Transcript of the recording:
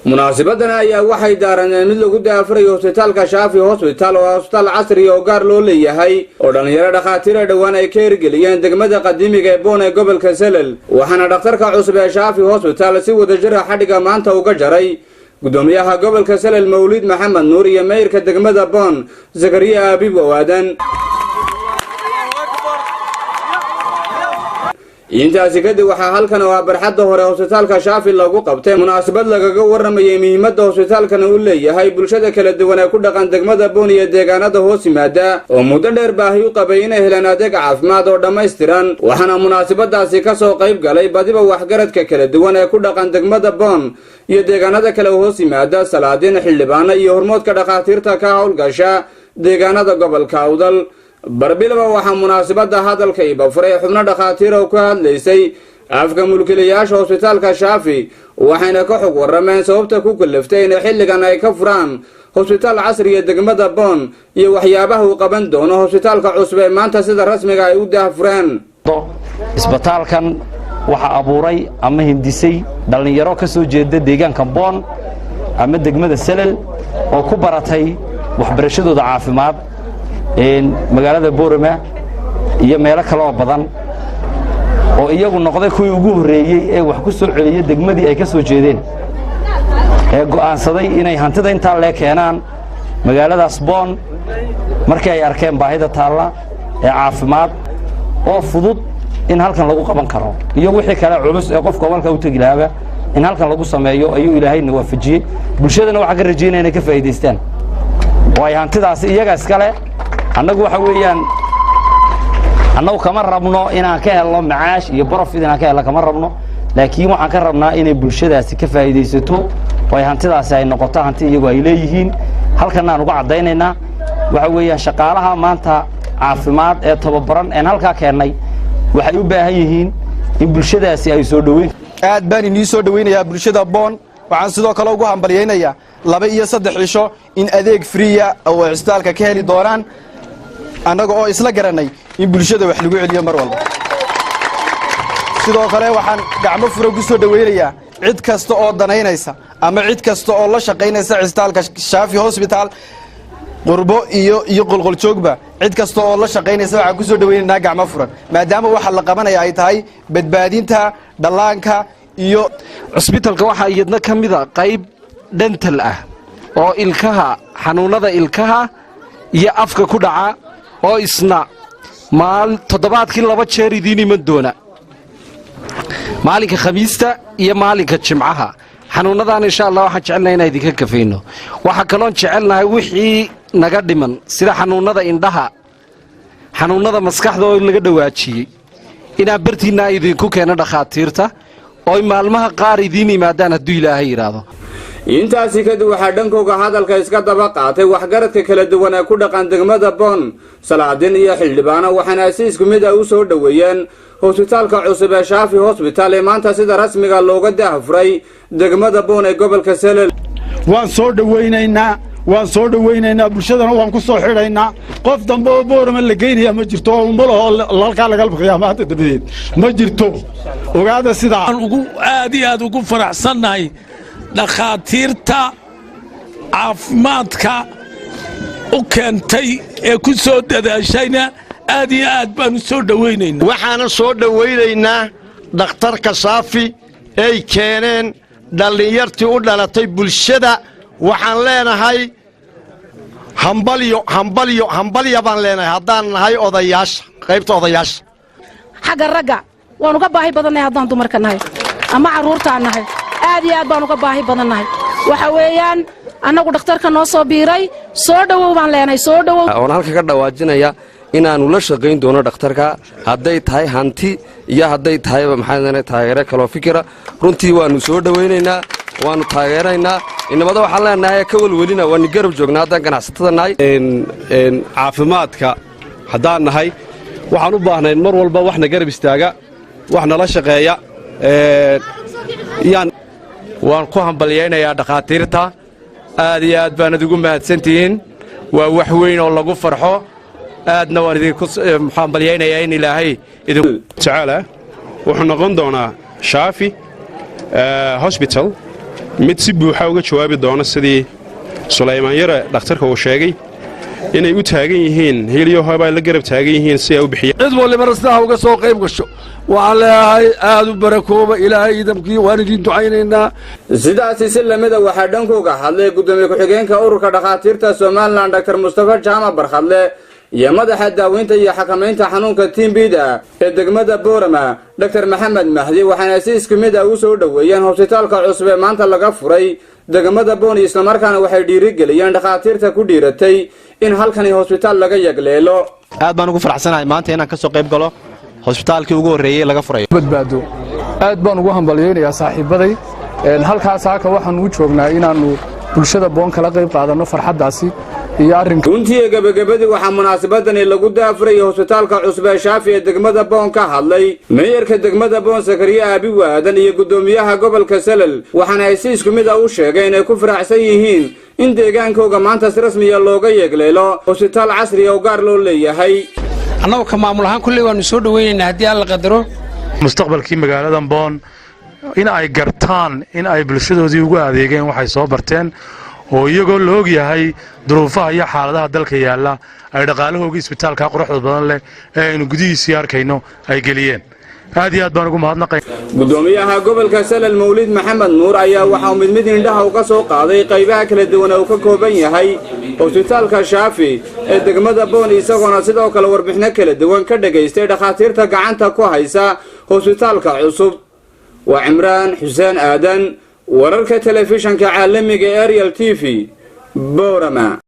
Munaasibadan ayaa waxay daaraneen mid lagu daahfurayo hosbitaalka Shaafi Hosbitaal, oo hosbitaal casriya oo gaar loo leeyahay oo dhallinyaro dhakhaatiira dhowaan ay ka hirgeliyeen degmada qadiimiga ee Boon ee gobolka Selel. Waxaana dhakhtarka cusub ee Shaafi Hosbitaal si wadajira xadhigga maanta uga jaray gudoomiyaha gobolka Selel, Mawlid Maxamed Nuur, iyo meyrka degmada Boon, Zakariya Aabib Owaadan. Intaasi kadib waxaa halkan oo ah barxadda hore hosbitaalka Shaafi lagu qabtay munaasabad lagaga warramayay muhiimadda hosbitaalkan uu leeyahay bulshada kala duwan ee ku dhaqan degmada Boon iyo deegaanada hoos yimaada, oo muddo dheer baahi u qabay inay helaan adeeg caafimaad oo dhammaystiran. Waxaana munaasabadaasi ka soo qayb galay badiba waxgaradka kala duwan ee ku dhaqan degmada Boon iyo deegaanada kale hoos yimaada, salaadiin, xildhibaano iyo hormoodka dhakhaatiirta ka howlgasha deegaanada gobolka Awdal. Barbilaba waxaa munaasabadda hadalka ibafuray xubno dhakhaatiir oo ku hadlaysay afka mulkiilayaasha hosbitaalka Shaafi, waxayna ka xog warrameen sababta ku kaliftay inay xilligan ay ka furaan hosbitaal casriga degmada Boon iyo waxyaabaha uu qaban doono hosbitaalka cusub ee maanta sida rasmiga ay u daahfureen. Isbitaalkan waxaa abuuray ama hindisay dhallinyaro ka soo jeeda deegaanka Boon ama degmada Selel oo ku baratay waxbarashadooda caafimaad magaalada Boorama iyo meelo kale oo badan, oo iyagu noqday kuwii ugu horreeyey ee wax ku soo celiya degmadii ay ka soo jeedeen, ee go'aansaday inay hantida intaa lee keenaan magaaladaas Boon markii ay arkeen baahida taalla ee caafimaad oo fudud in halkan lagu qaban karo, iyo wixii kale culus ee qofka halkaa u tegi lahaaba in halkan lagu sameeyo ayuu Ilaahayna waafajiyey. Bulshadana waxaan ka rajaynaya inay ka faa'iidaystaan oo ay hantidaasi iyaga iskale. Annagu waxa weeyaan, annagu kama rabno inaan ka helno macaash iyo profit, inaan ka helno kama rabno, laakiin waxaan ka rabnaa inay bulshadaasi ka faa'iidaysato oo ay hantidaasi ay noqoto hanti iyagu ay leeyihiin. Halkan aan uga caddaynaynaa waxa weeyaan, shaqaalaha maanta caafimaad ee tababaran een halkaa keennay waxay u baahan yihiin in bulshadaasi ay soo dhoweyn. Aad baan inii soo dhowaynayaa bulshada Boon. Waxaan sidoo kale ugu hambalyaynayaa 2 iyo 3 cisho in adeeg free ah oo ay cisbitaalka ka heli doonaan, annaga oo isla garannay in bulshada wax lagu celiyo mar walba. Sidoo kale waxaan gacmo fura ku soo dhowaynayaa cid kasta oo danaynaysa ama cid kasta oo la shaqaynaysa cisbitaalka Shaafi Hosbitaal, qurbo iyo qolqoljoogba. Cid kasta oo la shaqaynaysa waxaan ku soo dhowaynaynaa gacmo furan, maadaama waxa la qabanaya ay tahay badbaadinta dhallaanka iyo Cusbitalka waxaa iyadna ka mida qayb dental ah oo ilkaha, xanuunnada ilkaha iyo afka ku dhaca, oo isna toddobaadkii 2 jeer idiin iman doona, maalinka Khamiista iyo maalinka Jimcaha. Xanuunnadan, insha Allah, waxaan jecelnahay inaan idinka kafayno. Waxaa kaloon jecelnahay wixii naga dhiman, sida xanuunnada indhaha, xanuunnada maskaxda oo laga dhawaajiyey, inaan bartiinnaa idinku keeno dhakhaatiirta ooy maalmaha qaar idiin yimaadaan, hadduu Ilaahay yidhaahdo. Intaasi kadib waxaa dhankooga hadalka iska daba qaatay waxgaradka kala duwan ee ku dhaqan degmada Boon, salaadiin iyo xildhibaano, waxaana si isku mid ah u soo dhoweeyeen hosbitaalka cusub ee Shaafi Hosbitaal ee maanta sida rasmiga looga daahfuray degmada Boon ee gobolka Selel. Waan soo dhowaynaynaa, waan soo dhowaynaynaa, bulshadana waan ku soo xidhaynaa. Qof dambe oo Boorama la geynaya ma jirto oo umalahoo halkaa laga bixiyaa maanta dabadeed ma jirto. Ogaada sidaa. Ugu aad iyo aad ugu faraxsannahay dhakhaatiirta caafimaadka u keentay ee ku soo dadaashayna aad iyo aad baanu soo dhowaynaynaa. Waxaana soo dhowaynaynaa dhakhtarka Saafi ay keeneen dhallinyartii u dhalatay bulshada. Waxaan leenahay hambalyo, hambalyo, hambalya baan leenahay haddaan nahay odayaasha, qaybta odayaasha. Xagga ragga waan uga baahi badannahay haddaan dumarka nahay ama carruurtaan nahay. Aad iyo aad baan uga baahi badannahay. Waxa weeyaan, annagu dhakhtarka noo soo biiray soo dhowow baan leenahay, soo dhowow. Oon halka ka dhawaajinaya inaannu la shaqayn doono dhakhtarka, hadday tahay hanti iyo hadday tahayba maxaa taageero kaloo fikira. Runtii waannu soo dhowaynaynaa, waannu taageeraynaa. Inamada waxaan leenahay ka welwelina, waanu garab joognaa haddaan ganacsatada nahay. Caafimaadka haddaan nahay, waxaan u baahnayn mar walba waxna garab istaaga, wax nala shaqeeya. Waan ku hambalyaynayaa dhakhaatiirta. Aad iyo aad baanad ugu mahadsantihiin. Waa wax weyn oo lagu farxo. Aadna waan idinku hambalyaynayaa in Ilaahay Tacaala wuxuu noqon doonaa Shaafi Hosbital. Mid si buuxa uga jawaabi doono sidii Sulaymaan Yare dhakhtarka uu sheegay inay u taagan yihiin hiliyo hoobay la garab taagan yihiin si ay u bixiyaan. Cid walibana sidaa uga soo qayb gasho. Waxaan leeyahay aad u barakooba, Ilaahay idamkii, waan idiin ducaynaynaa. Sidaasi si lamida waxaa dhankooga hadlay gudoomiye ku-xigeenka ururka dhakhaatiirta Somaliland, Dr Mustafa Jaamac Barkhadle, iyo madaxa daaweynta iyo xakamaynta xanuunka TB-da ee degmada Boorama, Dr Maxamed Mahdi, waxaana si isku mid ah u soo dhoweeyeen hosbitaalka cusub ee maanta laga furay degmada Booni, islamarkaana waxay dhiirigeliyeen dhakhaatiirta ku dhiiratay in halkani hosbitaal laga yagleelo. Aad baan ugu faraxsanahay maanta inaan ka soo qayb galo hosbitaalkii ugu horreeyey laga furayo. Badbaado aad baan ugu hambalyaynayaa saaxiibaday. Halkaas halka waxaan u joognaa inaannu bulshada Boon kala qayb qaadanno farxaddaasi iyo arrinka. Runtii gebagabadii waxaa munaasabadani lagu daafurayay hosbitaalka cusub ee Shaafi ee degmada Boon ka hadlay meeyarka degmada Boon, Sakariye Aabi Waadan, iyo guddoomiyaha gobolka Salal, waxaana ay si isku mid ah u sheegeen inay ku faraxsan yihiin in deegaankooga maanta si rasmiya looga yegleelo hosbitaal casriya oo gaar loo leeyahay. Annagu ka maamul ahaan kulley waannu soo dhowaynaynaa haddii Alla qadaro. Mustaqbalkii magaaladan Boon in ay gartaan in ay bulshadoodii ugu adeegeen waxay soo barteen, oo iyagoo la og yahay duruufaha iyo xaaladaha dalka yaalla, ay dhaqaalahoogii isbitaalka quruxda badan leh ee aynu gudihiisii arkayno ay geliyeen. Aad iyo aad baan ugu mahadnaqay. Gudoomiyaha gobolka Salal, Mawlid Maxamed Nuur, ayaa waxa uu mid mid indhaha uga soo qaaday qaybaha kala duwan ee uu ka kooban yahay hosbitaalka Shaafi ee degmada Boon, isagoona sidoo kale warbixino kala duwan ka dhagaystay dhakhaatiirta gacanta ku haysa hosbitaalka cusub. Waa Cimraan Xuseen Aadan, wararka telefishanka caalamiga Ariel TV, Boorama.